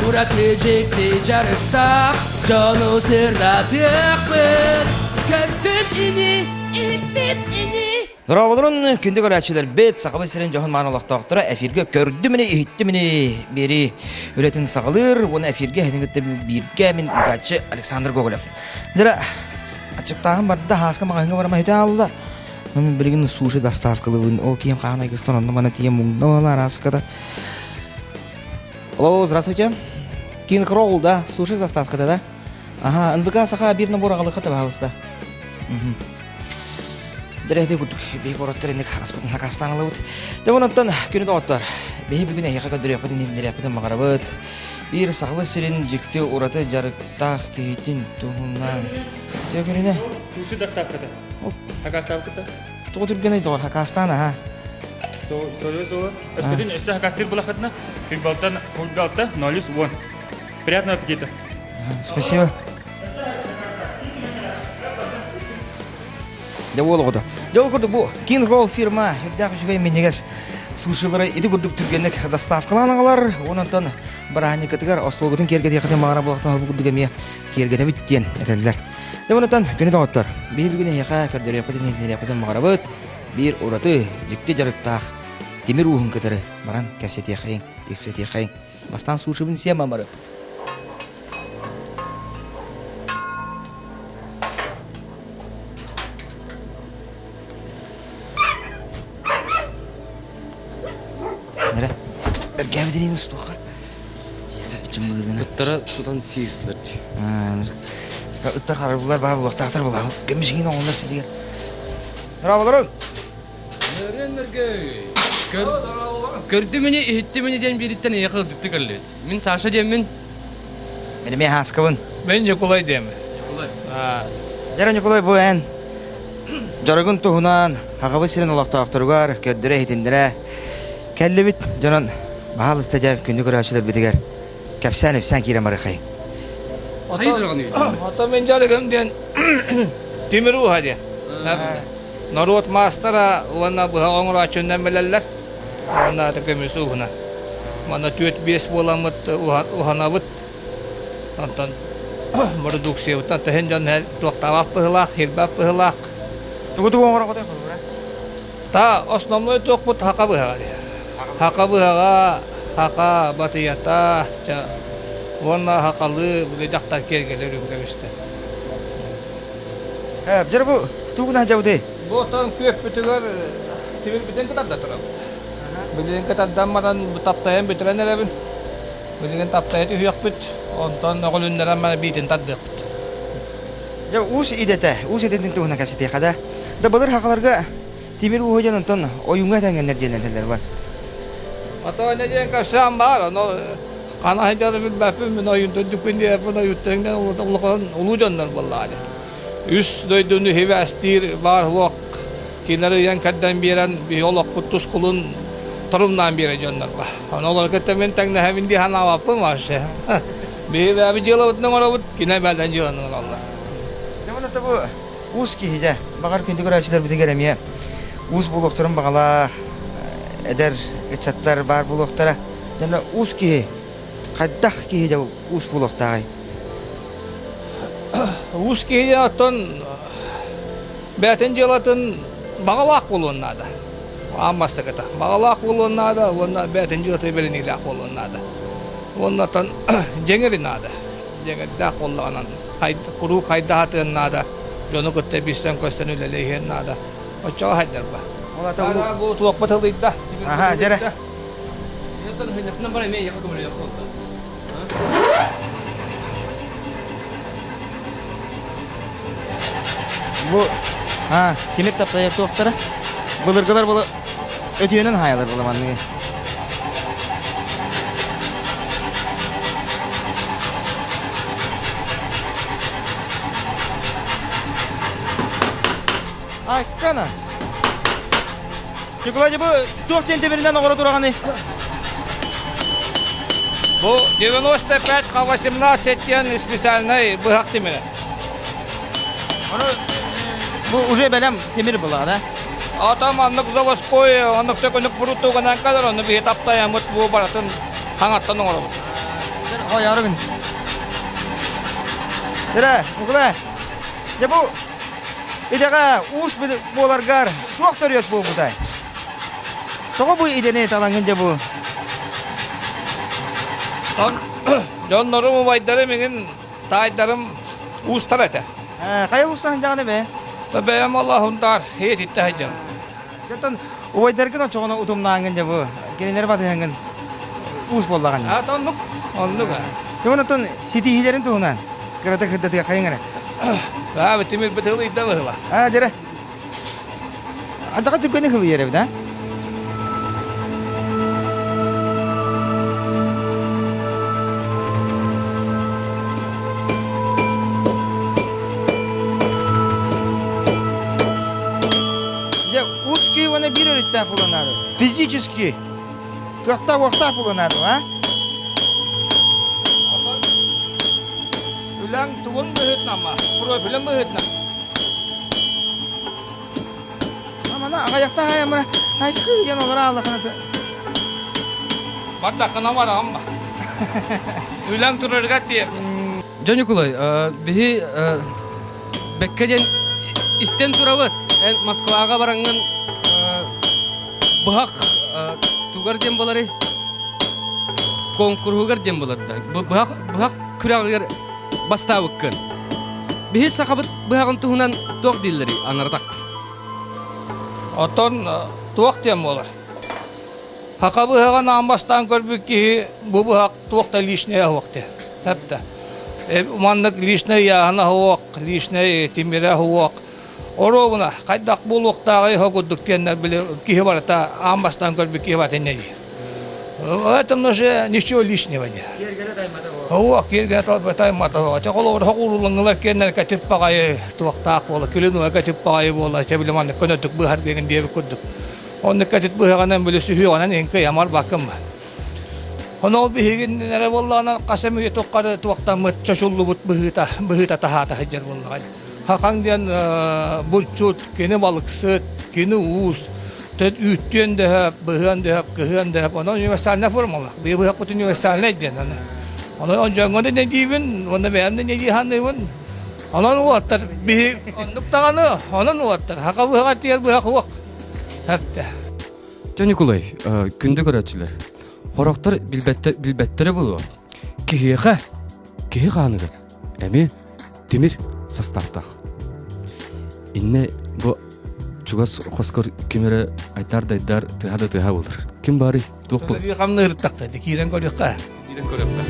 Ураты дьикти дьарыктаах дьону сырдатыахпыт. Көрдүм ини, иһиттим ини. Дорооболорун күндү көрөөччүлэрбит, Сахабыт сирин дьоһун мааны олохтоохторо эфиргэ көрдүм ини, иһиттим ини биэрии үлэтин саҕалыыр уонна эфиргэ эһигини кытта бииргэ мин ыытааччы Александр Гоголев. Дьэ, аччыктааһын барда, хааска маҕаһыыҥҥа барама үтэ аалла. Мин билигин суши доставкалыыбын. Ол киһим хаһан айгыстан онно мана тиийэн муҥна буола араската. Алло, здравствуйте. Кинг Ролл, да? Суши с доставката, да? Ага, НБК Саха биир набор аҕалыха табаһалыста. Дьэ, курдук биһи куораттар инник аспытын хакастаан ылабыт. Дьэ, онтон күнү доҕоттор, биһи бүгүн эһиэхэ көрдөрүөхпүтүн иһитиннэриэхпитин баҕарабыт. Биир сахабыт сирин дьикти ураты дьарыктаах киһитин туһунан. Дьэ, күнүнэ. Суши доставката. Хакастаабыкыта? Тоҕо түргэнэй доҕор, хакастаан аха. Сору сору. Өскөтүн өссө хакастыыр булахытына, Хүйбалтан Хүйбалта 010. Приятного аппетита. Спасибо. Дьэ уол оҕото. Дьэ ол курдук бу King Roll фирма үрдээх үчүгэй минньигэс сушилары ити курдук түргэнник доставкалаан аҕалар. Онон бырааһынньыккытыгар остуолгутун киэргэтиэххитин баҕара буолахтан бу курдук эмиэ киэргэтэбит диэн этэллэр. Дьэ онон күнү доҕоттор, биһи бүгүн эһиэхэ көрдөрүөхпүтүн иһитиннэриэхпитин баҕарабыт. Биир ураты дьикти дьарыктаах тимир ууһун кытары баран кэпсэтиэхэйиҥ, ипсэтиэхэйиҥ. Бастаан сушибын сиэм амарып. Нere? Эргээбитин устуохха. Чыммыгытына. Ыттара тутан сиистилэр дии. Ыттар харабыллар баар булуохтаахтар булаҕын. Көмүсүгүн оҥоллор сиригэр. Браво, Нөрүөн-нөргөй! Көр... Көрдүм ини, иһиттим ини диэн биириттэн эйиэхэ ыалдьыттыы кэллибит. Мин Саша диэммин. Мин эмиэ Һааскабын. Мин Ньукулай диэммин. Ньукулай. Дьэ, Ньукулай, бу эн дьарыгын туһунан Сахабыт сирин олохтоохторугар көрдөрө-иһитиннэрэ кэллибит. Дьонон баһаалыста дьэ күндү көрөөччүлэрбитигэр кэпсээн-ипсээн киирэн барыахай. Ото мин дьарыгым диэн тимир ууһа диэн. Норуот маастара уонна быһах оҥорооччунан билэллэр. Уонна көмүс ууһунан. Манна түөрт-биэс буоламмыт уһанабыт. Онтон бородууксуйабыттан төһөн дьон туохтаабат быһыылаах, хирбэт быһыылаах. Тугу-тугу оҥороҕутуй холобура? Та основной туохпут хака быһаҕа диye. Хака быһаҕа, хака батыйата, уонна хакалыы били дьахтар киэргэлэ үрүҥ көмүстэ. Дьэ бу тугунан дьабыты? Бу отон күөппүтүгэр тимирбитин кытарда турабыт. Билигин кытардан баран таптайан бүтэрэн эрэбин. Билигин таптайа түһүөхпүт, онтон өҕүлүннэрэн баран биитин тардыахпыт. Дьэ уус идэтэ, уус идэтин туһунан кэпсэтиэххэ да. Да былыр хахаларга тимир ууһа диэн онтон ойууҥҥа этэҥҥэннэр диэн этэллэр бар. Ото не диэн кэпсээн баар, ону хана сылдьарын билбэппин, мин ойуунтан дүкүн диэппин ойууттан улахан улуу дьоннор буоллаҕа дии. Үс дойдуну хибээстиир баар суох кинилэр ыйан кэрдэн биэрэн биһи олохпут тускулун торумнаан биэрэр дьоннор ба. Ону олору кытта мин тэҥнэһэбин дии санаабаппын вообще. Биһи бэйэбит дьыалабытын оҥоробут, кини бэйэлэрин дьыаланы оҥороллор. Дьэ уонна бу уус киһи дьэ, баҕар күндү көрөөччүлэрбитигэр эмиэ уус буолуохтарын баҕалаах эдэр ыччаттар баар буолуохтара. Дьэ уус киһи хайдах киһи дьэ уус буолуохтааҕый? Уус киһи оттон бэйэтин дьыалатын баҕалаах буолуон наада. Аан бастакыта. Баҕалаах буолуон наада уонна бэйэтин дьыалата бэриниилээх буолуон наада. Уоннатан дьэҥири наада. Дьэҥирдээх буоллаҕынан куруук хайдаһатыан наада. Дьону кытта билсэн-көстөн үлэлэһиэн наада. Оччоҕо хайдарба. Бу туохпут ылыйда. Аха, дьэрэ. Бу а тимир таптайар туохтара былыргылар было өтүөнэн хаайалар было манныгы. Айкана. Николай, бу туох диэн тимиринэн оҥоро тураҕыный? Бу 95 18 диэн специальнай быһах тимирэ. Ону бу уже бэлэм тимир была, да? Ата маннык заводской, оннук төкөнүк бурутуганан калар, ону биһи таптайаммыт бу барытын хаҥаттан оҥоробут. Ой, арыгын. Дэрэ, Нукулай. Дьэ бу идэҕэ уус буоларгар туох төрүөт буолбутай? Тоҕо бу идэни талаҥҥын дьэ бу? Дьоннорум, убайдарым иҥин таайдарым уустар этэ. Хайа уустаһын дьаҕаны бээ? Та бэйэм Аллаһунтаар иэтиттэ сылдьам. Дьонтон убайдаргын оччоҕуна утумнааҥҥын дьэ бу кинилэри батыһаҥҥын уус буоллаҕын. А оннук, оннук. Дьэ онтон ситиһиилэрин туһунан кыратык сырдатыаххайыҥ эрэ. Аа, тимир бытылыйда быһыла. Аа, дьэрэ. Адаҕа түргэнник ылыйар эбит, а? Дьэ, узкий уонна биир өрүттээх буоланаары. Физически кыахтаах-уохтаах буоланаары, а? Үлэҥ тугун быһыытынан ма? Профилин быһыытынан. Амана аҕайахта аайамара айкыы диэн олоро ааллахына Бардаххына бараҕын ба. Үлэҥ турарыгар тиэр. Дьэ Ньукулай, биһи бэккэ диэн истэн турабыт. Эн Москваҕа бараҥҥын быһах тугар диэн буоларый? Конкурһугар диэн буолар да. Быһах быһах күрэҕигэр бастаабыккын. Биһи сахабыт быһаҕын туһунан туох дииллэрий анаратах? Оттон туох диэн буолар? Саха быһаҕын аан бастаан көрбүт киһи бу быһах туох да лишнее суох диэн. Эптэ. Маннык лишнэй ыйааһына суох, лишнэй тимирэ суох. Оруобуна хайдах буолуохтааҕый курдук диэннэр били киһи барыта аан бастаан көрбүт киһи барыта инньэ диир. Это уже ничего лишнего не. Суох, киэргэлэ таймата суох. Чэ холобур хоҕуурулаҥҥылар киэннэр кэтит баҕайы туохтаах буола, күлүн кэтит баҕайы буола, чэ били маннык көнөтүк быһар диэн диэбит курдук. Оннук кэтит быһаҕынан били сүһүөҕүнэн иҥкэ ямар бакым. Ону ол биһигин эрэ буоллаҕына хас эмэ туххары туохтаммыт чочуллубут быһыыта быһыыта таһаата сылдьар буоллаҕа. Хакаҥ диэн булчут, кини балыксыт, кини уус, үүттүөн дөһөп, быһыан дөһөп, кыһыан дөһөп. Онон универсальная формула. Быһахпыт универсальнай диэн. Онон дьоҥҥо да диибин, уонна бэйэм да дии саныыбын. Онон уолаттар биһи оннук даҕаны, онон уолаттар хака быһаҕар тиийэр быһах уох. Хэптэ. Дьэ Ньукулай, күндү көрөөччүлэр, хорохтор билбэттэрэ буолуо. Киһиэхэ, киһи хааныгар эмиэ тимир састааптаах. Иннэ бу чугас хоскор ким эрэ айтар дайдар тыһа да тыһа болар. Ким баарый? Туох бу? Хамныырыттахта, киирэн көрүөххэ. Киирэн көрүөххэ.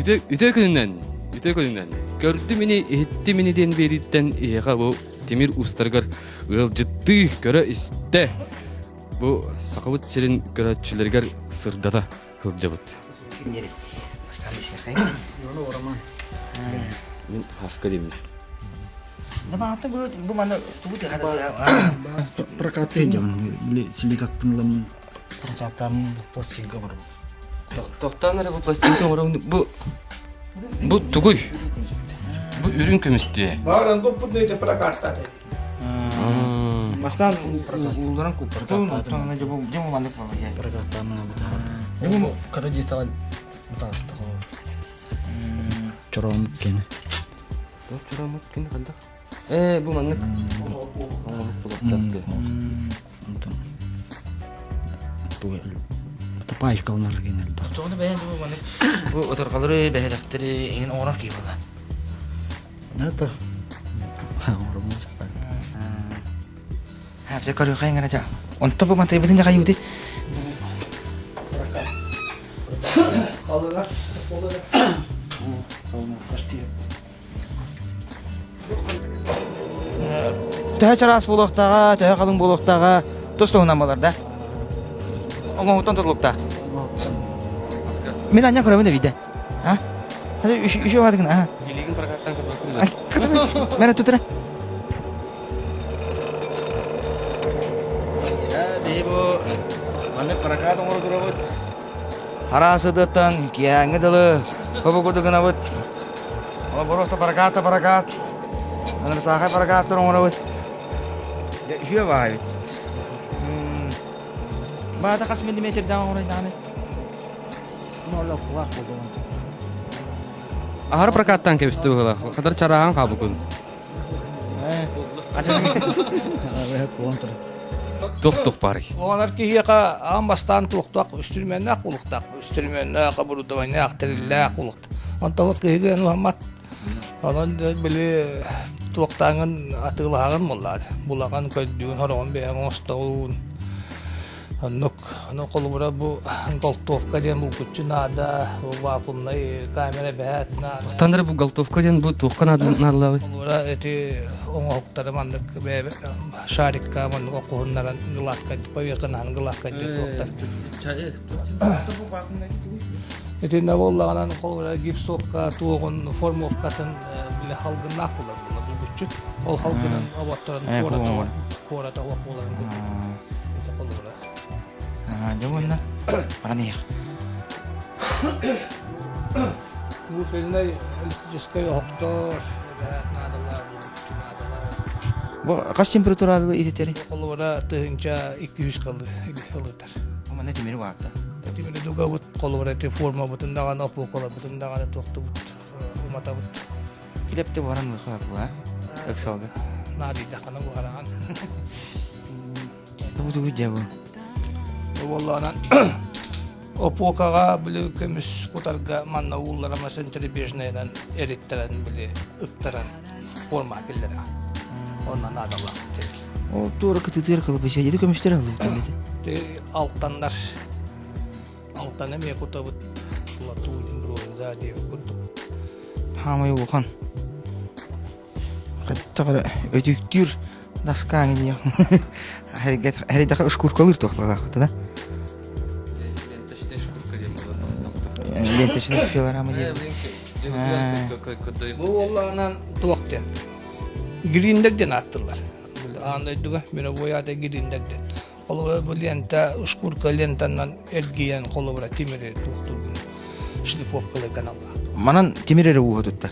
Үтө, үтө күнүнэн, үтө күнүнэн. Көрдүм ини, иһиттим ини диэн биэрииттэн эһиэхэ бу тимир уустарыгар ыалдьыттыы көрө-истэ Бу Сахабыт сирин көрөөччүлэригэр сырдата сылдьабыт. Мин хаска диэммин. Бу маны тугу Прокаты дьон силикакпын ламын прокатам пластинка оҥорум. Тохтоон эрэ бу пластинка оҥорум. Бу бу тугуй? Бу үрүҥ көмүстүө. Бааран куппут прокаттаты. Бастаан уулларан куппутун, оттон дьэ бу дьэ маннык буолла. Прокаттаамына бу. Бу кара дии саҕан таҕыста Чороомут кини. Чороомут кини ханна? Ээ, бу маннык. Оҥоһук булуохтаах. Онтон Тапаевкаланар генер элбэх. Тоҕо бэйэн бу маннык бу ытырҕалары, бэһэлэхтэри иҥин оҥорор киһи буолла. Это Хапса көрүөхэ гына жа. Онто бу матайбытын жа кайыбыты. Төһө чараас буолуохтааҕа, төһө халыҥ буолуохтааҕа тус туһунан буолар да. Оҥоһуттан тутулуктаах. Мин анньа көрөбүн эбийдэ. А? Еще вадыгын, а? Илигин прокаттан көрбөккүн Мэрэ тутура. Биһи бу маннык прокат оҥоро турабыт. Хараасыдыттан киэһээҥҥи дылы хобу курдук гынабыт. Ол просто прокат прокат. Аны саахай прокаттар оҥоробут. Үһүө баайбыт. Баата хас миллиметрдаах оҥоройдаҕыный? 0,6-лаах буолла онтон. Аһар прокаттан кэбисти быһыылаах. Хатар чарааһан хаалбыккын. Туох-туох баарый? Оҕонор киһиэхэ аан бастаан туохтаах үстүрүмүөннээх кулуктаах, үстүрүмүөннээх, оборудованиелаах, тэриллээх кулуктаах. Онтон кыһыгы уһаммат. Онон били туохтааҥын атыылаһаҕын буоллаҕа. Булаҕын, көрдүүн, хороҕун бэйэҥ оҥостоҕун. Оннук ону холобура бу голтовка диэн булгуччу наада, бу вакуумнай камера эбэһээт наада. Туохтан эрэ бу голтовка диэн бу туохха наадалааҕый? Холобура ити оҥоһуктары маннык бэйэ шарикка маннык окуһуннаран гладкай поверхностнан гладкай диэн туохтар. Итиннэ буоллаҕынан холобура гипсовка туоҕун формовкатын бile халгыннаах буолар буолар булгуччу. Ол халгынын оботторон куората куората уох буоларын курдук. Ити холобура. Дьэ уонна баран иһиэх. Муфельнай электрическай оһохтор эбэһээт наадалаах булгуччу наадалаах. Бу хас температуралы ититери? Холобура 1200 кылы ылытар. Манна тимири баатта. Тимири дугабыт, холобура ити формабытын даҕаны, опуокаларбытын даҕаны туохтубут, уматабыт. Килепте буһаран лыха була, ыксалга. Наадыйдаххына буһараҕын. Бу тугу дьэ бу? Буоллаҕынан опуокаҕа били көмүс кутарга манна ууллара центрибежнайынан эриттэрэн били ыктаран форма киллэрэ. Онно наадалаах. Ол туора кытытыыр кылбыса ити көмүстэр ыллыбыт эти. Алтаннар алтаны эмиэ кутабыт латунь бронза диэбит курдук. Хаамай улахан. Хаттаҕара өтүктүүр доскаҥ диэх. Хэрийдэхэ ушкуркалыыр туох балаахпыт да. Ленточный филорама диэн. Бу уоллаанан туох диэн. Гриндер диэн ааттылар. Аан дойдуга мировой аата гриндер диэн. Холобура бу лента, шкурка лентанан эргийэн холобура тимири туохтуургун шлифовкалыырган аллаах. Манан тимир эрэ ууһа туттар.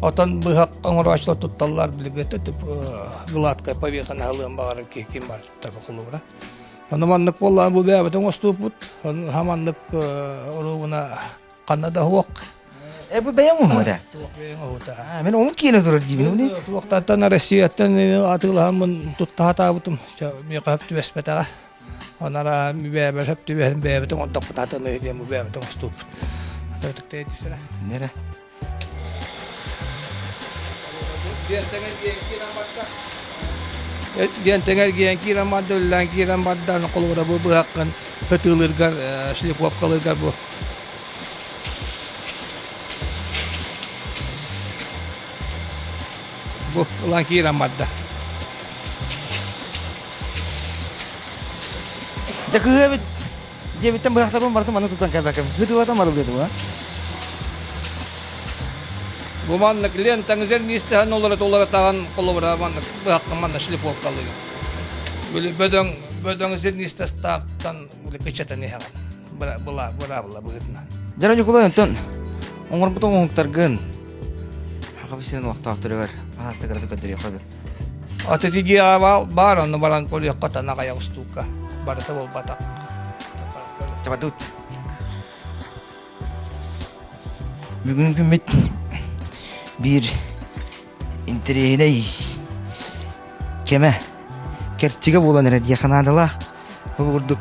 Отон быһах оҥорооччулар тутталлар билигин гладкая поверхность аһылыан баҕарар киһи ким бар туттар холобура. Ону маннык буоллаҕына бу бэйэбит оҥостууппут. Хаманнык оруобуна ханна да суох. Э бу бэйэм уһума Суох бэйэм уһута. Мин омук киэнэ турар диибин уни. Туохтартан Россияттан атыылаһаммын тутта сатаабытым. Миэхэ хөп түбэспэтэҕэ. Онара бэйэбэр хөп түбэһин бэйэбитин онтоппут атыны диэн бу бэйэбит оҥостууппут. Өтүктэй түсэрэ. Нere? Диэн тэҥэргиэн киирэн барда, үллээн киирэн барда, холобура бу быһаххын ытыылыыргар, шлифовкалыыргар бу Бу ылан киирэн барда. Дьэ кыһыа эбит диэбиттэн быһахтарбын барытын манна тутан кэлбэккэ ытыылатан барыллыатым а. Бу маннык лентаҥызер миэстэһэн олоро толоро холобура маннык быһаххын манна шлифовкалыыр. Били бөдөҥ бөдөҥ зернистастаахтан били кыччатан иһэҕин. Была быраабыла быһыытынан. Дьэ Ньукулай онтон оҥорбут оҥоһуктаргын Саха сирин олохтоохторугар аһаста кыратык көрдөрүөххэ дуу. Атытигиэҕэ баар онно баран көрүөххэ танах айах устуукка барыта буолбатах. Табадут. Бүгүн күммүт биир интэриэһинэй кэмэ кэрчигэ буолан эрэр диэххэ наадалаах. Ол курдук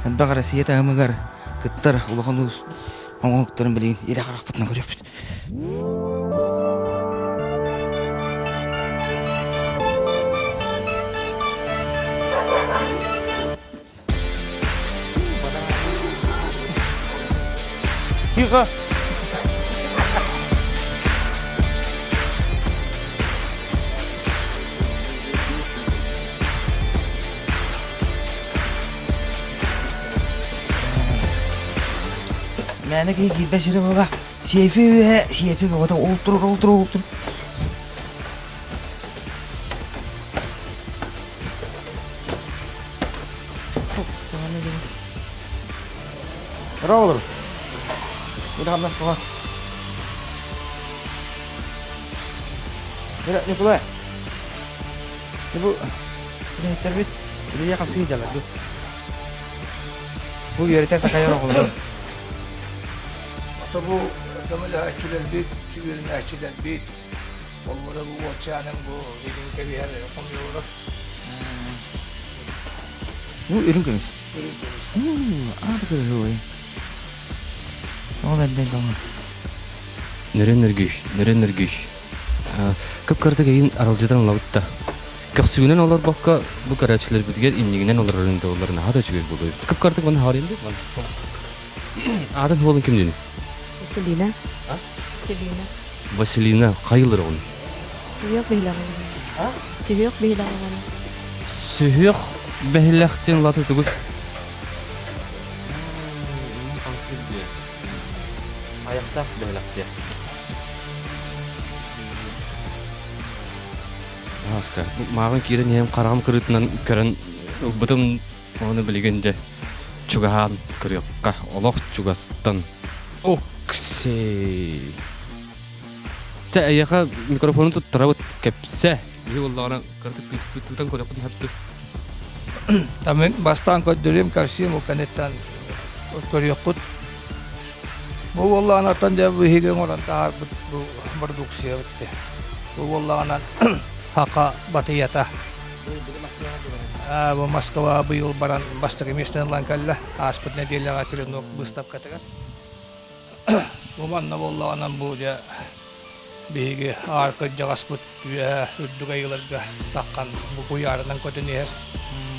элбэх Россия таһымыгар кыттар улахан уус оҥоһуктарын билигин илэ харахпытынан көрүөхпүт. Тихо! Мээнэ киһи киирбэт сирэ буола. Сиэфи үөһэ, сиэфи бөҕөтө ол турар, ол турар, ол турар. Браво, Николай, бу үлэһиттэрбит үлэлиэ хамсыы дьалар. Бу үөрэтэр такайар оҕолору. Ото бу көмөлөһөөччүлэрбит, үөрэнээччилэрбит, оллара бу уолчааным бу илин кэбиһэр хомуйолоро. Бу үрүҥ көмүс. Аата көрөһү Ол эрдэ доҕор. Нөрөн өргүй, нөрөн өргүй. Кып-кыратык эйин аралдьытан ылабыт да. Көхсүгүнэн олорбокко бу көрөөччүлэрбитигэр иннигинэн олорорун да олорун аһа да үчүгэй буолуо эбит. Кып-кыратык маны хаалыйын дии. Аатын хуолун ким диэн? Василина. А? Василина. Василина хайылыр оҕун? Сүһүөх биһилэх оҕону. А? Сүһүөх биһилэх оҕону. Сүһүөх бэһилэх диэн латы тугуй? Айахтаах бэһилэх диэ. Аска, мааҕын киирэн иһэн хараҕым кырыытынан көрөн ылбытым ону билигин дьэ чугаһаан көрүөххэ олох чугастан оксей Тэ эйиэхэ микрофону туттарабыт кэпсэ биһи буоллаҕына кыратык тыытан көрүөхпүт сөптүк Тамын бастаан көрдөрүм кэпсиим ол кэнниттэн көрүөххүт. Бу буоллаҕынаттан дьэ биһиги оҥорон таһаарбыт бу продукциябыт дии. Бу буоллаҕынан хака батыйата. Бу Москва быйыл баран бастакы миэстэни ылан кэллэ. Ааспыт нэдиэлэҕэ Клинок быыстапкатыгар. Бу манна буоллаҕынан бу дьэ биһиги аар кырдьаҕаспыт үөһэ үрдүк айыыларга таххан бу куйаарынан көтөн иһэр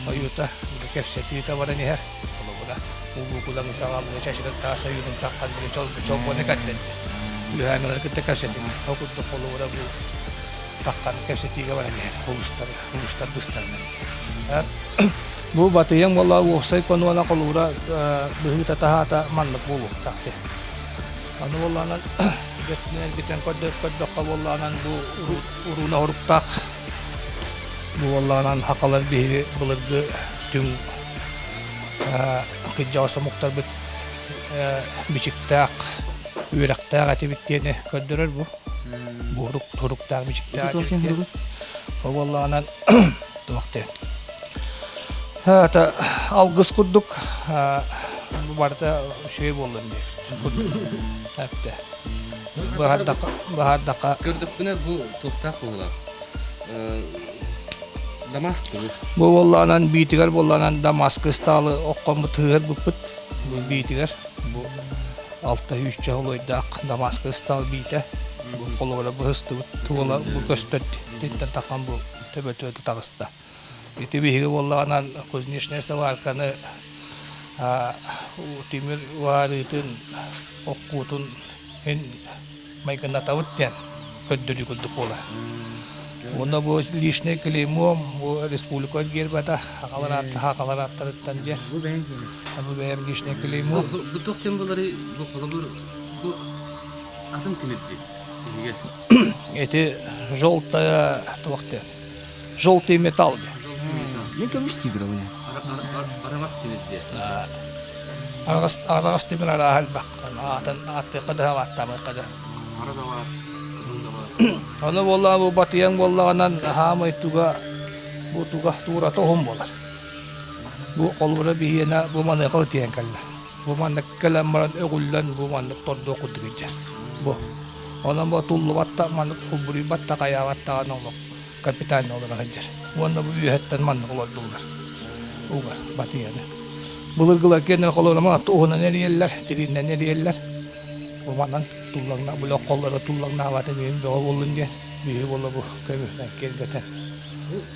ойуута кэпсэтиитэ баран иһэр холобура улуу саҕалыы чачыгыр таас ойуунун таххан били чолбону кэрдэн үөһээҥҥилэри кытта кэпсэтин ол курдук холобура бу таххан кэпсэтиигэ баран иһэр улуустар улуустар быстарынан Бу батыйаҥ буолла уопсай конуона холуура быһыыта-таһаата маннык буолуохтаах дии. Аны буоллаҕынан бэртинэн эргитэн көрдөххө буоллаҕынан бу урууна оруктаах бу буоллаҕынан хахалар биһиги былыргы түҥ кырдьаҕас омуктарбыт бичиктээх үөрэхтээх этибит диэни көрдөрөр бу. Бу уруктаах бичиктээх этибит диэн. Ол буоллаҕынан туох диэн это алгыс курдук барыта үчүгэй буоллун диэбит эптэ баһардахха баһардахха көрдөхпүнэ бу туохтаах буолар Дамаск бу буоллаанан биитигэр буоллаанан Дамаск ыстаалы оккоммут тыһыар буппут бу биитигэр бу 600 чоһолойдаах Дамаск ыстаал биитэ бу холобура быһыстыбыт туола бу көстөр титтэн тахан бу төбөтүөтэ таҕыста. Ити биһиги буоллаҕынан кузнечная сварканы тимир уһаарыытын, оккуутун ин майгыннатабыт диэн көрдөрүү курдук буолар. Уонна бу личный клеймом бу республика гербата хахалар ааттарыттан дьэ. Бу бэйэҥ киэнэ. Бу бэйэм личный клеймо. Бу туох диэн буоларый? Бу холобур бу атын тимирдии. Эти желтая туох диэн желтый металл диэн. Мен көмүс диидир ол Араҕас тимир диэн. Араҕас араҕас тимир арааһа элбэх. Аатын ааттыахха да ааттаабыахха да. Хара да баар, кыһыл да баар. Ону буоллаҕа бу батыйаҥ буоллаҕынан хаамай туга бу туга туурата уһун буолар. Бу холобура биһиэнэ бу маныаха тиийэн кэллэ. Бу маннык кэлэн баран өҕүллэн бу маннык тордуох курдук илдьэр. Бу. Онон бу туллубат да маннык сулбуруйбат да хайаабат даҕаны олох капитально олоро сылдьар. Уонна бу үөһэттэн маннык олордуллар. Уга батыйаны. Былыргылар киэннэр холорума туһунан эрийэллэр, тирииннэн эрийэллэр. Бу манан туллаҥна бу холлоро туллаҥнаабатын иһин бөҕө буоллун диэн биһи буола бу көмүһүнэн киэргэтэн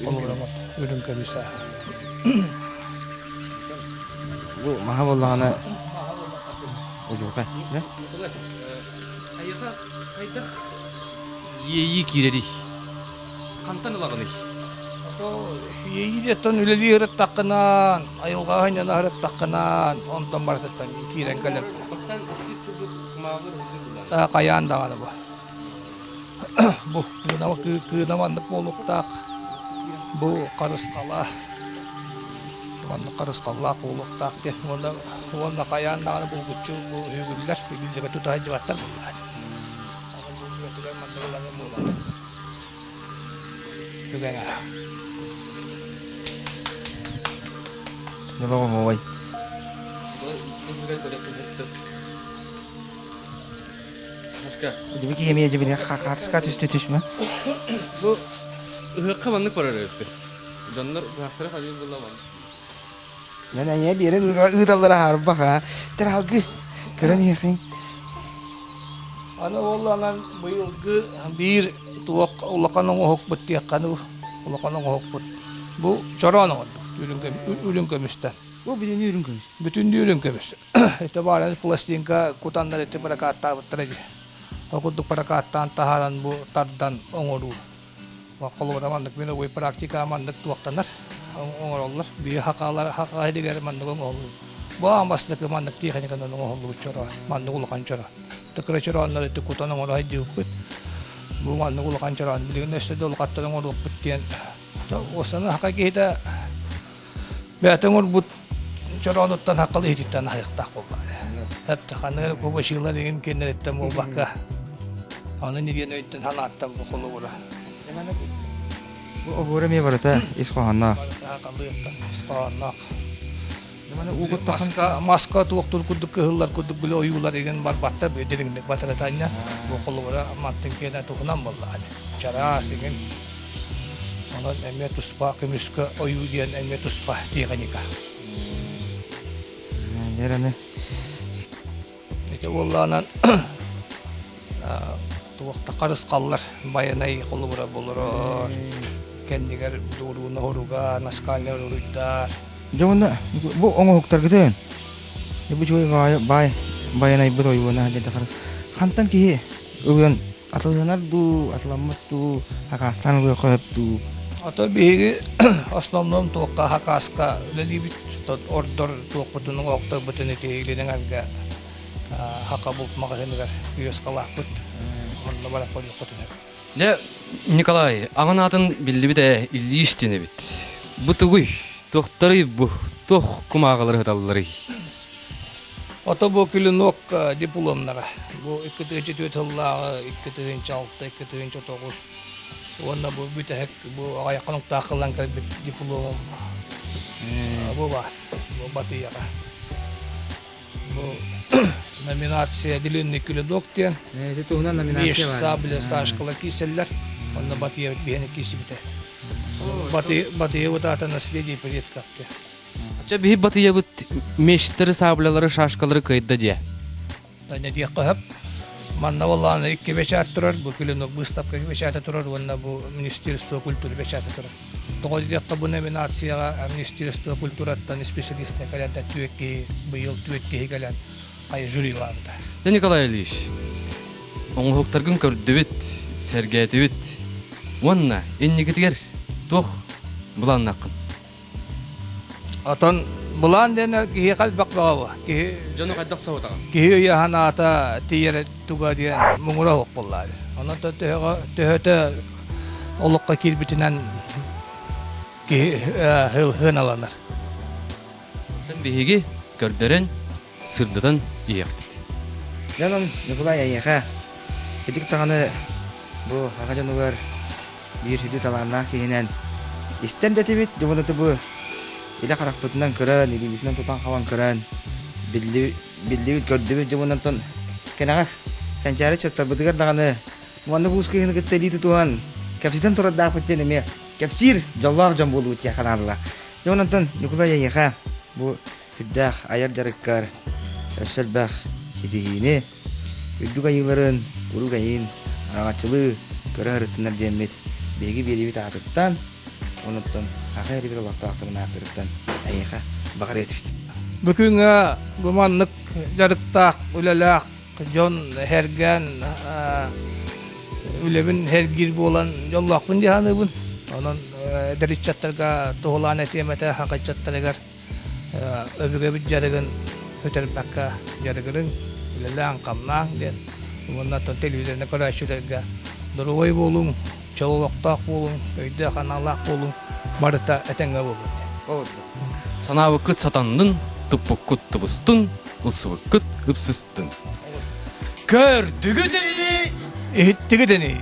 холорума үрүҥ көмүс Бу маһа буоллаҕына удьурҕай да? Айыха хайдах иэйии киирэрий? Хантан ылаҕыный? Иэйии диэттэн үлэлии ырыттаххынан, айылҕаҕа сынньана ырыттаххынан, онтон барытыттан киирэн кэлэр. Бастаан эскиз курдук кумааҕылар уһуллар буоллаҕа. Хайаан даҕаны бу. Бу кыына маннык буолуохтаах. Бу харысхала маннык харысхаллаах буолуохтаах диэн уонна уонна хайаан даҕаны булгуччу бу үгүллэр үгүллэгэ тута сылдьыбаттар буоллаҕа. Аны бу үгэтигэр маннык ылаҥы буолар. Үгэҥэ. Нолоҕоҥой. Дьиби киһи эмиэ дьибини хаатыска түстү түсмэ. Бу ыһыахха маннык барар эбиппит. Дьоннор ыһыахтара хабыы буолла маннык. Мен эйэ биэрэн ыыталлара хаарбах аа. Тиралгы көрөн иһэхин. Аны буоллаҕынан быйылгы биир туох улахан оҥоһукпут диэххэ улахан оҥоһукпут. Бу чороон оҥордук үрүҥ көмүстэн. Бу бүтүн үрүҥ көмүс. Бүтүн үрүҥ көмүс. Ити бааран пластинка кутаннар ити прокаттаабыттара дии. Ол курдук прокаттаан таһааран бу тардан оҥоруу. Холобура маннык мин уй практика маннык туохтанар оҥороллор. Биир хакалар хака иһигэр маннык оҥоһуллубут. Бу аан бастакы маннык тиэхиньиканан оҥоһуллубут чоро, маннык улахан чоро. Тыкыра чорооннор ити кутан оҥоро сылдьыбыппыт. Бу маннык улахан чороон билигин өссө да улахаттан оҥоруохпут диэн. Осаны хака киһитэ бэйэтэ оҥорбут чороонуттан хаккал иһититтэн аһыахтаах буолла. Хэпте ханнык эрэ кубачыылар игин кэннэриттэн буолбакка аны нигиэн өйтөн санааттан бу холобура. Бу оһуора эмиэ барыта ис хоһоонноох. Барыта халыыттан ис хоһоонноох. Маска, маска туохтур курдук кыһыллар курдук били ойуулар игин барбаттар дириҥник батаратанньа бу холобура мантын киэнэ туһунан буолла чараас игин Онон эмиэ туспа көмүскэ ойуу диэн эмиэ туспа тиэхиньикэ. Дьэрэни. Ити буоллаҕынан туохта харысхаллар байанай холобура болорор кэннигэр дууруун оһуруга наскальный уруйдар. Дьэ уонна бу оҥоһуктаргытын бу үчүгэй баай баай байанайбыт ойууна диэн харыс хантан киһи ылыан Атылланар дуу, атыламмат дуу, хакаастаан ылыахха сөп дуу? А то биһиги основном туохха хакааска үлэлиибит, ордор туохпутун оҥоһукторбутун ити илин эҥэргэ хака булт маҕаһыыныгар киоскалаахпыт. Онно баран көрүөххүтүн сөп. Дьэ, Николай, аҕан аатын биллибит ээ, Ильич диэн эбит. Бу тугуй? Туохтарый бу? Туох кумааҕылары ыһыталларый? Ото бу клинок дипломнара. Бу 2004 сыллааҕы, 2006, 2009 уонна бу бүтэһик бу аҕыйах хонуктаах ылан кэлбит дипломум бу баар, бу Батыйаҕа. Бу номинация длинный клинок диэн. Ити туһунан номинация бар. Сабля Сашкала киирсэллэр. Онно Батыйа биһиэни киирсибитэ. Батыйа ата наследие предков диэн. Чэ биһи батыйабыт мечтары, саблялары, шашкалары кыайда диэ. Таня диэххэ сөп. Манна буоллаҕына икки бэчээт турар, бу клинок быыстапка бэчээтэ турар уонна бу Министерство культуры бэчээтэ турар. Тоҕо диэххэ бу номинацияҕа Министерство культураттан специалистар кэлэн түөрт киһи, быйыл түөрт киһи кэлэн хайа жюрилаабыта. Дьэ Николай Ильич, оҥоһуктаргын көрдүбүт, сэргээтибит. Уонна инникитигэр туох былааннааххын? Отон былаан диэн киһиэхэ элбэх бөҕө бу. Киһи Дьону хайдах соһутаҕын? Киһи өйө-санаата тиийэр туга диэн муҥура суох буоллаҕа. Онон төһөҕө төһөтө олоххо киирбитинэн киһи сыаналанар. Оттон биһиги көрдөрөн, сырдатан иһиэхпит. Дьонум Ньукулай эйиэхэ итик даҕаны бу аҕа дьонугар биир сүдү талааннаах киһинэн истэн да этибит, дьонуну бу илэ харахпытынан көрөн, илиибитинэн тутан-хабан көрөн биллибит, көрдүбүт дьонунан кэнэҕэс кэнчээри чаттарбытыгар даҕаны маннык уус киһини кытта илии тутуһан кэпсэтэн турардаахпыт диэн эмиэ кэпсиир дьоллоох дьон буолуубут диэххэ наадалаах. Дьэ онтон Ньукулай эйиэхэ бу сүрдээх айар дьарыккар өссө элбэх ситиһиини, үрдүк айыыларын, урук эйин араҥаччылыы көрө сырыттыннар диэммит биһиги биэриибит аатыттан, онуттан Аха эрибит олохтоохторун ааттарыттан эйиэхэ баҕарыа этибит. Бу күҥҥэ бу маннык дьарыктаах, үлэлээх дьон сэргээн үлэбин сэргиир буолан дьоллоохпун дии саныыбын. Онон эдэр ыччаттарга туһулаан этиэм этэ, саха ыччаттарыгар өбүгэбит дьарыгын сүтэрбэккэ дьарыгырыҥ, үлэлээҥ-хамнааҥ диэн уонна оттон телевизорны көрөөччүлэргэ доруобай буолуҥ, чөл олохтоох буолуҥ, өйдөөх-аналлаах буолуҥ, барыта этэҥҥэ буолуо диэн. Санаабыккыт сатаннын, туппуккут тубустун, ылсыбыккыт ыпсыстын. Көрдүгүт ини! Иһиттигит ини!